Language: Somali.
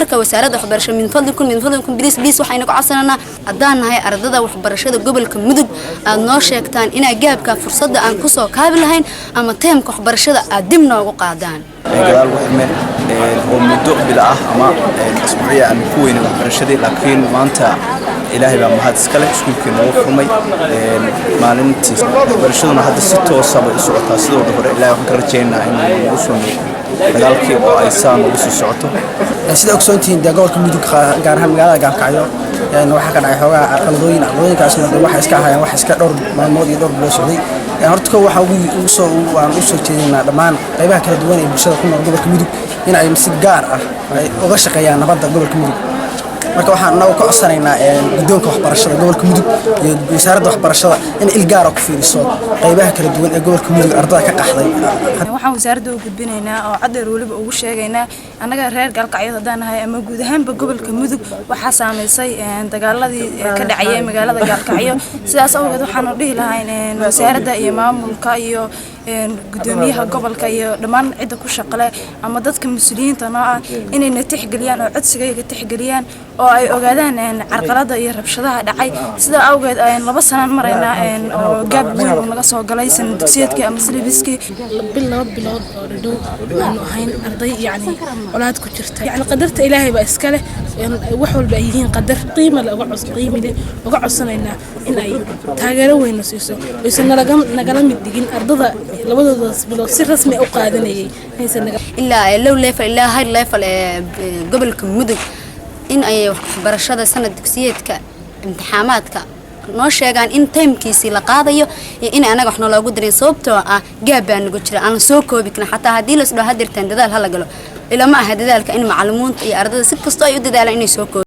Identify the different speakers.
Speaker 1: Marka wasaaradda waxbarasho, min fadlikum, min fadlikum, please, please, waxayna ku codsananaa, haddaan nahay ardada waxbarashada gobolka Mudug, aad noo sheegtaan inaa gap-ka fursadda aan kusoo kaabi lahayn ama term-ka waxbarashada aad dib noogu qaadaan.
Speaker 2: Gadaal ugu xirmeen oo muddo bila ah ama asbuuciya aan ku weynay waxbarashadii, laakiin maanta Ilaahay baa mahad iskale, iskuulkii noogu furmay maalintii. Waxbarashaduna hadda si toosa bay u socotaa sidooda hore. Ilahay waxaan ka rajaynaynaa inuu nagu soo dagaalkii oo ay saa nagu sii socoto.
Speaker 3: Sida ogsoontihiin dee, gobolka Mudug, gaar ahaan magaalada Gaalkacyo, waxaa ka dhacay xoogaa carqaladooyin. Carqaladooyinkaasna de waxay iska ahaayeen wax iska dhowr maalmood iyo dhowr bilood socday. Horta kow, waxaa ugu soo aan u soo jeedinaa dhammaan qaybaha kala duwan ee bulshada ku nool gobolka Mudug in ay si gaar ah ay uga shaqeeyaan nabadda gobolka Mudug. Marka waxaan anagu ka codsanaynaa guddoonka waxbarashada gobolka Mudug iyo wasaaradda waxbarashada in il gaara ku fiiriso qaybaha kala duwan ee gobolka Mudug ardada ka qaxday.
Speaker 4: Waxaan wasaaradda u gudbinaynaa oo cadeer weliba ugu sheegaynaa, annaga reer Gaalkacyood haddaan nahay ama guud ahaanba gobolka Mudug, waxaa saameysay dagaaladii ka dhacayay magaalada Gaalkacyo. Sidaas awgeed waxaanu dhihi lahayn wasaaradda iyo maamulka iyo gudoomiyaha gobolka iyo dhammaan cidda ku shaqale ama dadka mas-uuliyiinta noo ah inayna tixgeliyaan oo codsigayga tixgeliyaan oo ay ogaadaan carqalada iyo rabshadaha dhacay. Sidaa awgeed 2 sanaan maraynaa oo gap weyn uu naga soo galay sanad dugsiyeedkii ama syllabus-kii.
Speaker 5: Bil, 2 bilood oo dhadhow aanu ahayn arday yacni colaad ku jirta. Yacni qadarta Ilaahay baa iska leh, wax walba ay yihiin qadar. Qiima le uga cos qiimi leh uga codsanaynaa in ay taageero weyn na siiso, aysan nalaga nagala mid dhigin ardada labadoodaas bilood si rasmi u qaadanayay aysan naga
Speaker 1: Ilaa low level ilaa high level ee gobolka Mudug in ay waxbarashada sanad dugsiyeedka imtixaamaadka noo sheegaan in term-kiisii la qaadayo iyo in anaga wax naloogu darin, sababtoo ah gap baa nagu jira aan la soo koobi karin. Xataa haddii lasdhaho hadirtaan dadaal hala galo, ilama aha dadaalka in macalimiinta iyo ardada si kastoo ay u dadaalaan inay soo koobi.